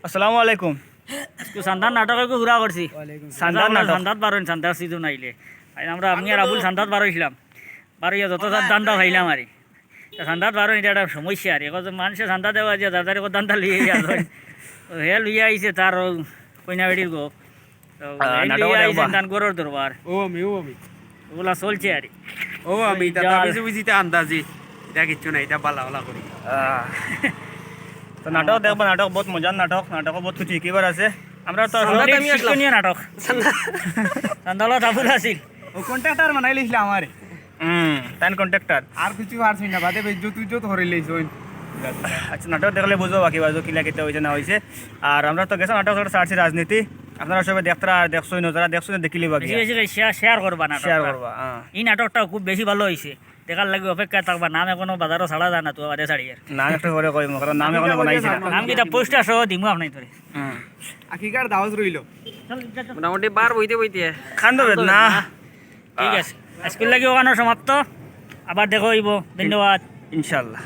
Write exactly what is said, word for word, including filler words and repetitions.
আসসালামু আলাইকুম। আজকে চান্দার নাটক একটু পুরা করছি। চান্দার আমরা নাটক। চান্দাত বারইন, চান্দার সিজন আইলে। আইজ আমরা আমি আর আবুল চান্দাত বারইছিলাম। বারইয়া যত চার ধান্দা খাইলাম আরি। তা চান্দাত বারইন, ইটা একটা সমস্যা আরি। এখন তো মানষে চান্দা দেওয়া যে যার যার এখন ধান্দা লইয়া যায়। তো হে লইয়া আইছে তার ও কইনা বেটির গো। তো আহ, এই নাটক লইয়া আইছে দেখবা। তান ঘরর দরবার। ও আমি, ও আমি। ওগুলা চলছে আরি। ও আমি, ইটা তো জাল। আমি বুঝিতে আন্দাজি। ইটা কিচ্ছু না, ইটা বালা বালা করি। আহ, তো নাটক দেখবা, নাটক বহুত মজার নাটক, নাটকও বহুত কিছু শিখিবার আছে। আমরা তো চান্দাত আসলে আমি আসলাম। শিক্ষণীয় নাটক। চান্দা। চান্দালো তাবুল আছিল। ও কন্ট্রাক্টর বানাই লিখলে আমারে। হুম, তাইন কন্ট্রাক্টর। আর কিছু পারছি না, বাদে বেইজ্জত উজ্জত হরে লইছইন। আচ্ছা, নাটক দেখলে বুঝবো বাকি বাজু কিলা কিতা হইছে না হইছে। আর আমরা তো গেছে নাটক ছাড়ছি রাজনীতি। আপনারা সবাই দেখতারা আর দেখছইন, যারা দেখছইন দেখিলি বাকি। বেশি বেশি করে শেয়ার, শেয়ার করবা নাটকটা। শেয়ার করবা, হ্যাঁ। এই নাটকটা খুব বেশি ভালো হইছে। দেখার লাগি অপেক্ষা থাকবা, নাম এখনো বাজারো ছাড়া যায় না, তো বাদে ছাড়িয়ার। নাম একটা করে কইমু, কারণ নাম এখনো বানাইছি না। নাম কিতা পোস্টার সহ দিমু আপনাইন্তরে। হুম। আকিকার দাওয়াত রইল। মোটামুটি বার বইতে বইতে। খান্দো বেদ না। ঠিক আছে, আজকের লাগি ওখানে সমাপ্ত, আবার দেখা হইব, ধন্যবাদ। ইনশাআল্লাহ।